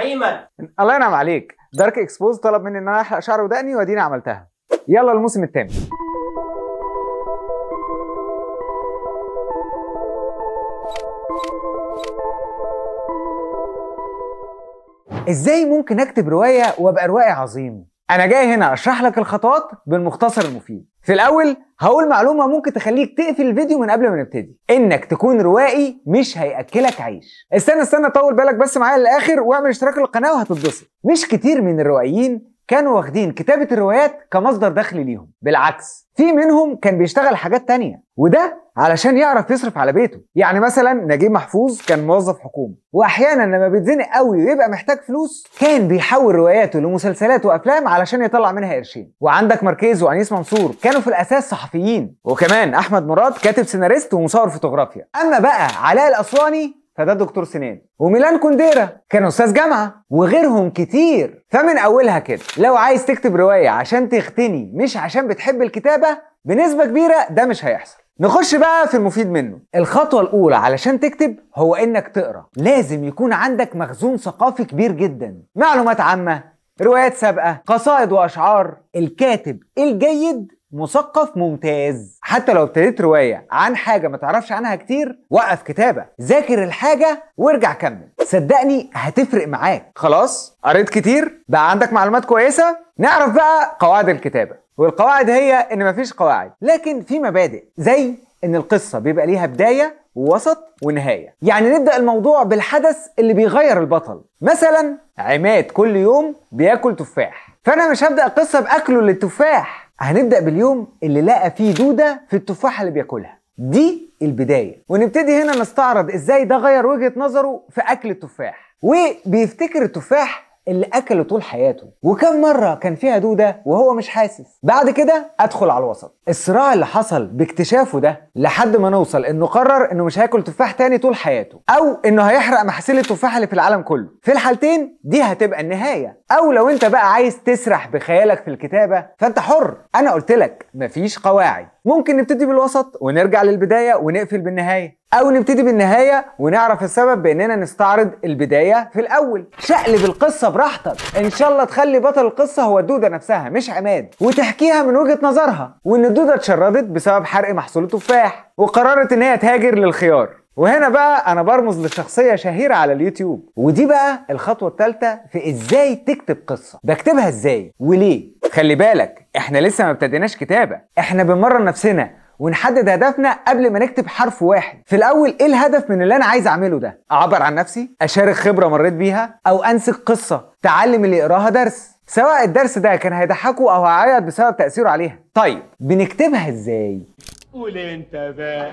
ايمن. الله ينعم عليك. Dark Expose طلب مني ان انا احلق شعر ودقني واديني عملتها. يلا الموسم الثامن. ازاي ممكن اكتب رواية وابقى روائي عظيم؟ انا جاي هنا اشرح لك الخطوات بالمختصر المفيد. في الاول هقول معلومة ممكن تخليك تقفل الفيديو من قبل ما نبتدي، انك تكون روائي مش هياكلك عيش. استنى طول بالك بس معايا للاخر واعمل اشتراك للقناة وهتتبسط. مش كتير من الروائيين كانوا واخدين كتابة الروايات كمصدر دخل ليهم، بالعكس في منهم كان بيشتغل حاجات تانية، وده علشان يعرف يصرف على بيته. يعني مثلا نجيب محفوظ كان موظف حكومي، واحيانا لما بيتزنق قوي ويبقى محتاج فلوس كان بيحول رواياته لمسلسلات وافلام علشان يطلع منها قرشين. وعندك ماركيز وانيس منصور كانوا في الاساس صحفيين، وكمان احمد مراد كاتب سيناريست ومصور فوتوغرافيا. اما بقى علاء الاسواني فده دكتور سنان، وميلان كونديرا كان استاذ جامعه، وغيرهم كتير. فمن اولها كده لو عايز تكتب رواية عشان تغتني مش عشان بتحب الكتابة، بنسبة كبيرة ده مش هيحصل. نخش بقى في المفيد منه. الخطوة الاولى علشان تكتب هو انك تقرا. لازم يكون عندك مخزون ثقافي كبير جدا، معلومات عامة، روايات سابقه، قصائد واشعار. الكاتب الجيد مثقف ممتاز. حتى لو ابتديت رواية عن حاجة ما تعرفش عنها كتير، وقف كتابة، ذاكر الحاجة وارجع كمل، صدقني هتفرق معاك. خلاص قريت كتير، بقى عندك معلومات كويسة، نعرف بقى قواعد الكتابة. والقواعد هي ان مفيش قواعد، لكن في مبادئ، زي ان القصة بيبقى ليها بداية ووسط ونهاية. يعني نبدأ الموضوع بالحدث اللي بيغير البطل. مثلا عماد كل يوم بياكل تفاح، فأنا مش هبدأ القصة بأكله للتفاح، هنبدأ باليوم اللي لقى فيه دودة في التفاحة اللي بياكلها. دي البداية. ونبتدي هنا نستعرض ازاي ده غير وجهة نظره في أكل التفاح، وبيفتكر التفاح اللي أكله طول حياته وكم مرة كان فيها دودة وهو مش حاسس. بعد كده أدخل على الوسط، الصراع اللي حصل باكتشافه ده لحد ما نوصل إنه قرر إنه مش هياكل تفاح تاني طول حياته، أو إنه هيحرق محاصيل التفاح اللي في العالم كله. في الحالتين دي هتبقى النهاية. أو لو أنت بقى عايز تسرح بخيالك في الكتابة فأنت حر، أنا قلت لك مفيش قواعد. ممكن نبتدي بالوسط ونرجع للبداية ونقفل بالنهاية، أو نبتدي بالنهاية ونعرف السبب بإننا نستعرض البداية في الأول. شقلب القصة براحتك، إن شاء الله تخلي بطل القصة هو الدودة نفسها مش عماد، وتحكيها من وجهة نظرها، وإن الدودة اتشردت بسبب حرق محصول التفاح وقررت إن هي تهاجر للخيار. وهنا بقى أنا برمز لشخصية شهيرة على اليوتيوب، ودي بقى الخطوة الثالثة في إزاي تكتب قصة. بكتبها إزاي وليه؟ خلي بالك إحنا لسه ما ابتديناش كتابة، إحنا بنمرن نفسنا ونحدد هدفنا قبل ما نكتب حرف واحد. في الأول إيه الهدف من اللي أنا عايز أعمله ده؟ أعبر عن نفسي؟ أشارك خبرة مريت بيها؟ أو أنسج قصة تعلم اللي يقراها درس، سواء الدرس ده كان هيضحكه أو هيعيط بسبب تأثيره عليها. طيب بنكتبها إزاي؟ قول أنت بقى.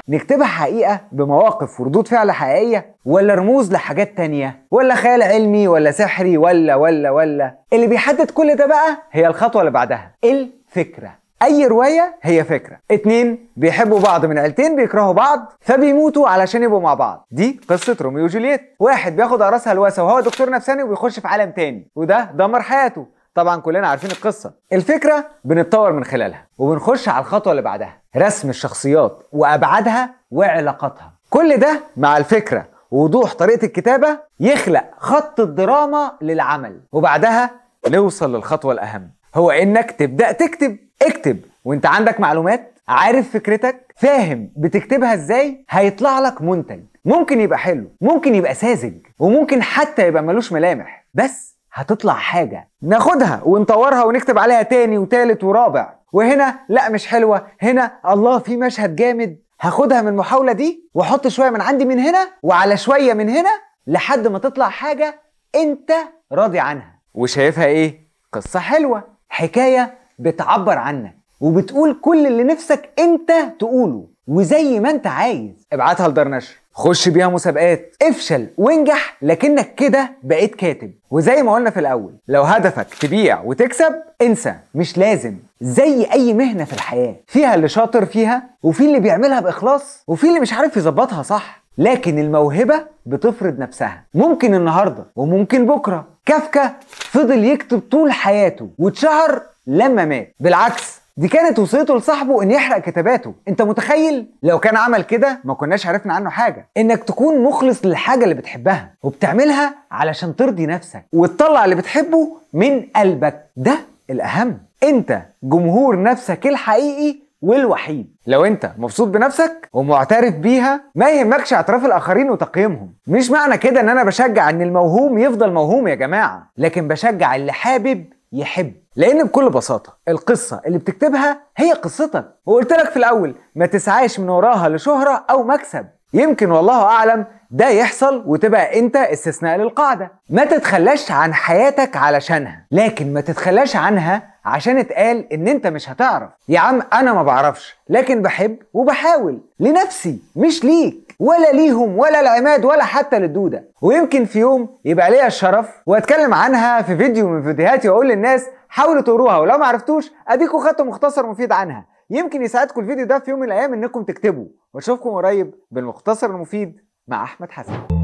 نكتبها حقيقة بمواقف وردود فعل حقيقية، ولا رموز لحاجات تانية، ولا خيال علمي، ولا سحري، ولا ولا ولا؟ اللي بيحدد كل ده بقى هي الخطوة اللي بعدها، الفكرة. أي رواية هي فكرة. اتنين بيحبوا بعض من عيلتين بيكرهوا بعض فبيموتوا علشان يبقوا مع بعض، دي قصة روميو وجولييت. واحد بياخد أقراص هلوسة وهو دكتور نفساني وبيخش في عالم تاني، وده دمر حياته. طبعا كلنا عارفين القصة. الفكرة بنتطور من خلالها وبنخش على الخطوة اللي بعدها، رسم الشخصيات وأبعادها وعلاقاتها. كل ده مع الفكرة ووضوح طريقة الكتابة يخلق خط الدراما للعمل. وبعدها نوصل للخطوة الأهم، هو إنك تبدأ تكتب. اكتب وانت عندك معلومات، عارف فكرتك، فاهم بتكتبها ازاي، هيطلع لك منتج ممكن يبقى حلو، ممكن يبقى ساذج، وممكن حتى يبقى ملوش ملامح، بس هتطلع حاجة ناخدها ونطورها ونكتب عليها تاني وتالت ورابع. وهنا لا مش حلوة، هنا الله في مشهد جامد، هاخدها من المحاولة دي واحط شوية من عندي من هنا وعلى شوية من هنا لحد ما تطلع حاجة انت راضي عنها وشايفها ايه؟ قصة حلوة، حكاية بتعبر عنك وبتقول كل اللي نفسك انت تقوله وزي ما انت عايز. ابعتها لدار نشر، خش بيها مسابقات، افشل وانجح، لكنك كده بقيت كاتب. وزي ما قلنا في الاول، لو هدفك تبيع وتكسب انسى، مش لازم. زي اي مهنة في الحياة، فيها اللي شاطر فيها وفي اللي بيعملها باخلاص وفي اللي مش عارف يظبطها صح، لكن الموهبة بتفرض نفسها، ممكن النهاردة وممكن بكرة. كافكا فضل يكتب طول حياته واتشهر لما مات. بالعكس دي كانت وصيته لصاحبه ان يحرق كتاباته. انت متخيل؟ لو كان عمل كده ما كناش عرفنا عنه حاجة. انك تكون مخلص للحاجة اللي بتحبها وبتعملها علشان ترضي نفسك وتطلع اللي بتحبه من قلبك، ده الاهم. انت جمهور نفسك الحقيقي والوحيد. لو انت مبسوط بنفسك ومعترف بيها ما يهمكش اعتراف الاخرين وتقييمهم. مش معنى كده ان انا بشجع ان الموهوم يفضل موهوم يا جماعة، لكن بشجع اللي حابب يحب، لان بكل بساطة القصة اللي بتكتبها هي قصتك. وقلت لك في الاول ما تسعاش من وراها لشهره او مكسب، يمكن والله اعلم ده يحصل وتبقى انت استثناء للقاعدة. ما تتخلاش عن حياتك علشانها، لكن ما تتخلاش عنها عشان اتقال ان انت مش هتعرف. يا عم انا ما بعرفش، لكن بحب وبحاول لنفسي، مش ليك ولا ليهم ولا العماد ولا حتى للدودة. ويمكن في يوم يبقى ليا الشرف واتكلم عنها في فيديو من فيديوهاتي واقول للناس حاولوا تقروها، ولو ما عرفتوش اديكوا خدتوا مختصر مفيد عنها. يمكن يساعدكم الفيديو ده في يوم من الايام انكم تكتبوا. واشوفكم قريب بالمختصر المفيد مع احمد حسن.